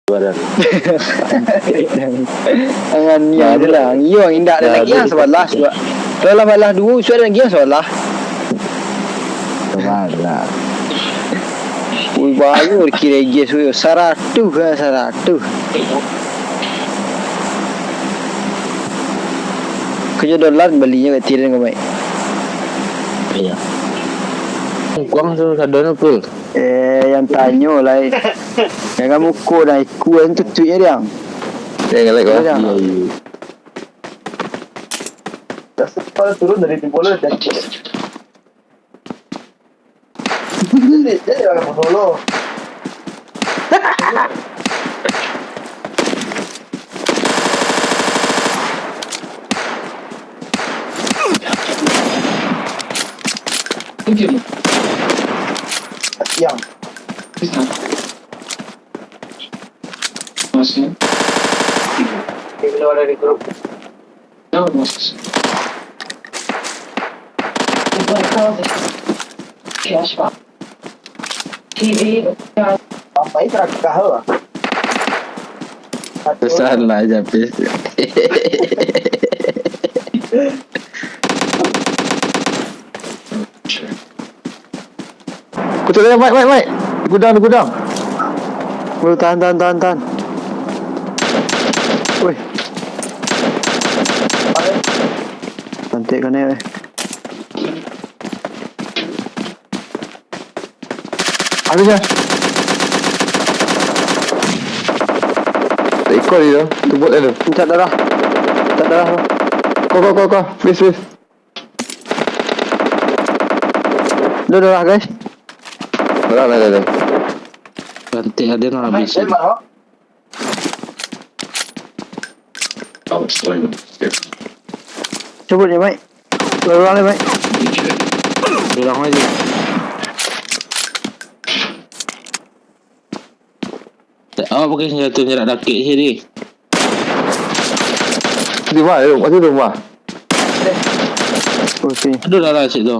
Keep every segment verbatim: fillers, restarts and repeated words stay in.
Badan. Jangan, ya, itulah. Iyo, indak ada lagi yang sabalah, suak. Kalau lah balah duo, suak ada lagi yang sabalah. Sabalah. Ui, baru kira guys, ui, saratuh ka saratuh. Kerja dolar balinya kat Tiren kau, Mak. Iya. Kuang tu sadonyo full. Eh, yang tanyo lah, eh. Jangan muko dah ikut tu tweetnya dia. Jangan like lah. Iya, iya. Dah sempat turun dari tiga puluh dah. Jadi, jadi orang bergolo. Siang. Dia belum ada di grup. Sampai terakah lah. Pesan lah, Japis. Kutuk dia, Mike, Mike, Mike. Di gudang, di gudang. Oh, tahan, tahan, tahan, tahan. Woi. Cantik kan ni, weh. Habis dah. Tak ikut dia tu. Tu bot dia tu. Minta darah. Minta darah tu. Kau, kau, kau, kau. Please, please. Dah, dah lah, guys. Dah, dah, dah, dah. Cantik ada nak habis. Cabut je, Mike. Ulang ni, Mike. Ulang lagi. Awak pakai senjata jarak dakek je, deh. Di mana tu? Kat situ, rumah. Oh, sini. Aduh, dah lah, cik tu.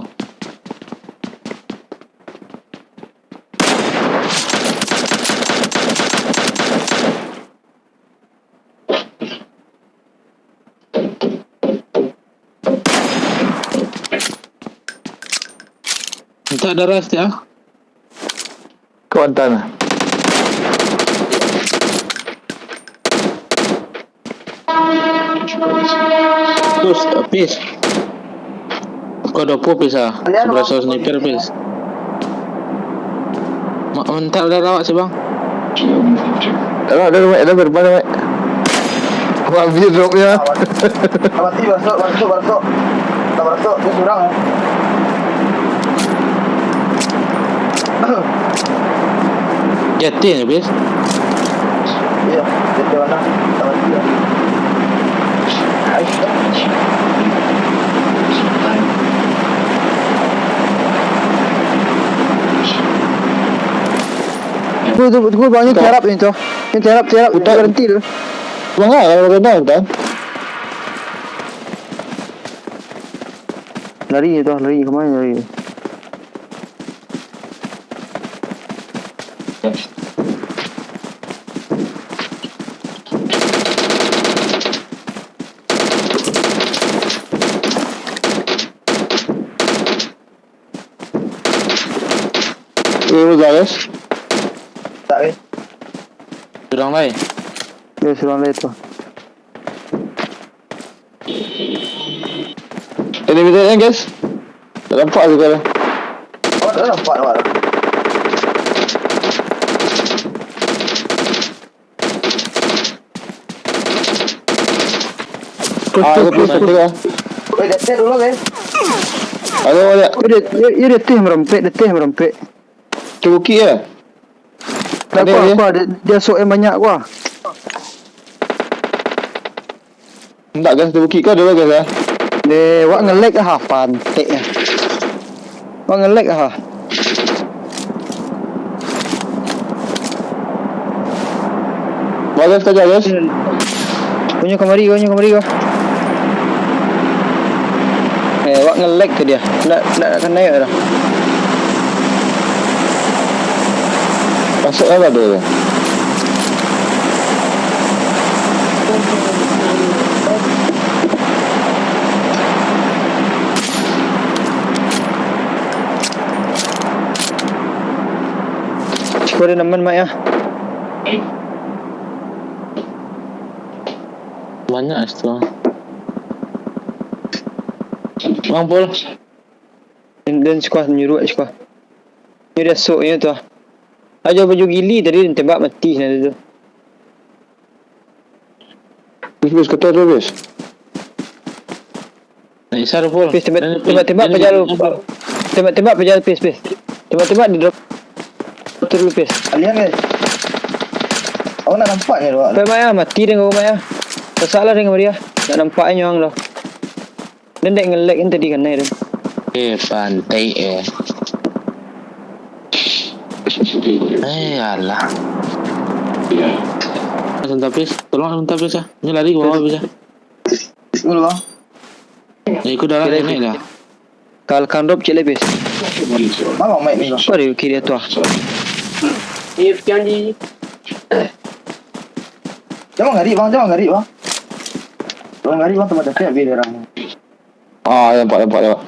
Minta darah siap. Kawan tanah. Terus, Pis. Kau dopo, Pis, ah. Sebelah sniper, Pis. Mak, minta darah awak sih, Bang. Dah, dah, dah, dah, dah, dah. Wah, habis dropnya. Dah mati, masuk, masuk, masuk. Dah masuk, dia surang, eh. Jatuh ni, Pis. Iya, jatuh mana? Dah mati, ya. Aish. Tunggu, tunggu, tunggu, bang, ni tiarap ni tu. Ni tiarap, tiarap, berhenti tu. Bang, ah, kalau kena, kan? Lari tu, lari. Kemana lari? Eh, Rozales. Tak, eh. Surang lai. Yo, surang lai tu. Ini bidanya, guys. Tak nampak juga lah. Oh, tak nampak, nampak. Ah, aku pun tak tengok. Eh, dia teh dulu, guys. Aduh, dia. Oh, dia, dia, dia teh merempek, dia teh merempek. Tu bukit ke? Tak. Ada kuah, dia, kuah. Dia, dia sok yang banyak, kuah. Hendak gas tu bukit kau dulu, gas, ah. Deh, wak nge-lag ah, pantek ah. Wak nge-lag ah. Bagus kerja, guys. Punyo kamari, punyo kamari kau. Eh, wak nge-lag ke dia? Nak, nak, nak kena ya dah. Masuk lah tu. Kau ada neman, Mak, ya? Banyak situ. Bang Pul. Dan, dan siko nyuruak siko. Nyo diasoknyo tu ah. Ajo baju gili tadi ditembak mati nah tu. Bis, bis, ketua tu, bis. Nah, Isa tu, Pul. Pis, tembak, tembak, tembak paja lu. Tembak, tembak paja lu, Pis, Pis. Tembak, tembak di drop. Betul lu, Pis. Alian, guys. Awak nak nampak ni, Wak? Pai, Mak, ya, mati deh, Mak, ya. Sasalah deh, Mak, ya. Nak nampak nyo ang dah. Den dek nge-lag kan tadi kanai tu. Eh, pantai, eh. Eh, alah. Sebentar, Pis. Tolong sebentar, Pis, ah. Ni lari ke bawah, Pis, ah. Dulu, Bang. Eh, ikut dalam. Kira naik dah. Kal kandop cek lepis. Bang, Bang, mic ni, Bang. Kau ada kiri tu ah. If janji. Jangan ngari, Bang. Jangan ngari, Bang. Jangan ngari, Bang. Tempat dah siap, biar orang. Ah, nampak, nampak, nampak.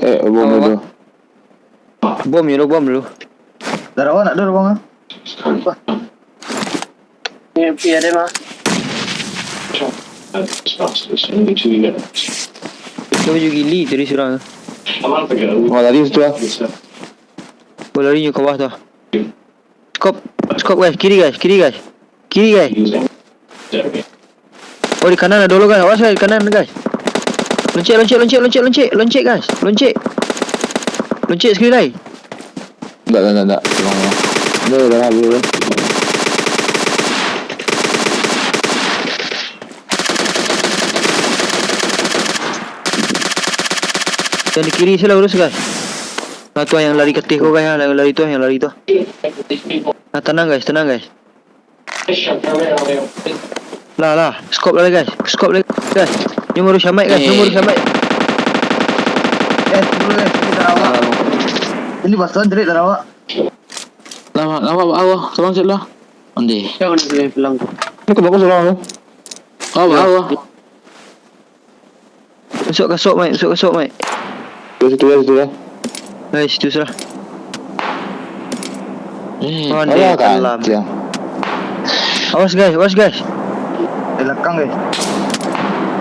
Eh, bom dulu. Bom dulu, bom dulu. Darawa nak dulu, Bang, ah? Ni, pi ada, Bang. Kau baju gili tadi surang. Oh, lari situ, ah. Oh, lari nyo ka bawah tu. Scope, scope, guys, kiri, guys, kiri, guys. Kiri, guys. Oh, di kanan ado lo, guys. Awas, guys, di kanan, guys. Loncek, loncek, loncek, loncek, loncek, loncek, guys. Loncek. Loncek sekali lai. Ndak, ndak, ndak, ndak. Tolong, tolong. Ndak, ndak, ndak, ndak. Yang di kiri sih lah urus, guys. Nah, tu yang lari ke teh ko, guys. Yang lari tu, yang lari tu. Nah, tenang, guys, tenang, guys. Lah, lah. Scope lah, guys. Scope lah, guys. Nyo baru sampai, guys. Nyo baru sampai. Guys, dulu, guys. Ini dah awak. Ini basuhan jerit dah awak. Lama, lama, Pak Allah. Tolong cek lah. Onde. Jangan boleh pulang. Ini kenapa surang tu? Oh, Pak Allah. Masuk kasut, Mak. Masuk kasut, Mak. Di situ, di situ, ya. Di situ, salah. Eh, oh, alah, kalam. Awas, guys. Awas, guys. Di belakang, guys.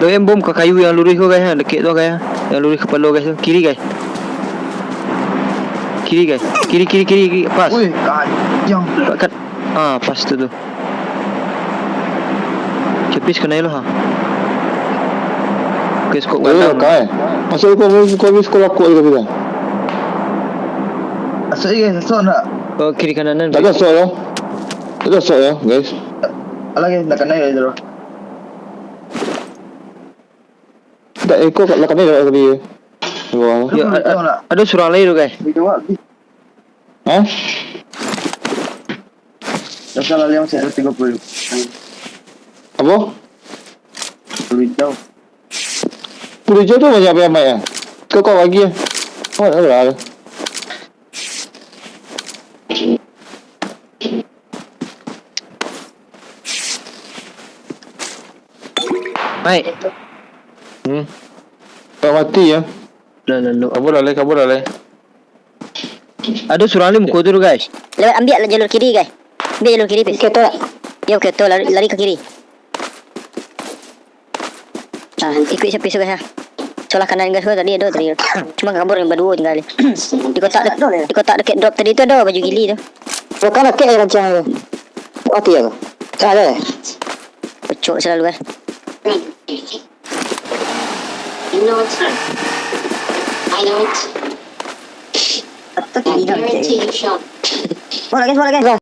Doain bom ka kayu yang luruih ko, guys, ha. Dekat tu, guys, ha. Yang luruih kepala, guys, tu. Kiri, guys. Kiri, guys. Kiri, kiri, kiri, kiri. Pas. Wih, kacang. Kat-, ah, pas tu, tu. Cepis kanai lo, ha. Oke, skop. Eh, gadang. Masuk ko, ko, ko, ko, ko, ko, ko, ko. Masuk, eh, masuk nak? Oh, kiri kanan, tak ada sok, ya. Tak ada sok, ya, guys. Alah, guys, nak kanai, guys, tu. Tak, eh, ko, lah kanai, lah, tadi, ya. Wah. Yo, a-, a-, ada surang lagi tu, guys. Hah? Dah salah liang satu tiga puluh. Apa? Peluru hijau. Peluru hijau tu banyak amat ya? Kau, kau bagi ya? Oh, tak apa lah. Baik. Hmm. Kau mati ya? Lah, lah, lah. Kabur lah, Leh, kabur lah, Leh. Ado surang lagi muko tu, guys. Lewat, ambiak lah jalur kiri, guys. Ambiak jalur kiri, Pis. Oke, tu lah. Yo, oke, tu, lari, lari ke kiri. Ah, ikuik siapa isuak, guys, ah. Solah kanan, guys, tadi ado tadi. Cuma kabur yang baduo tinggal. Di kotak dek-, di kotak dekat drop tadi tu ado baju gili tu. Bukan laki yang rancang tu. Mati ya tu. Tak ada. Pecok selalu, guys. Bola, guys, bola, guys.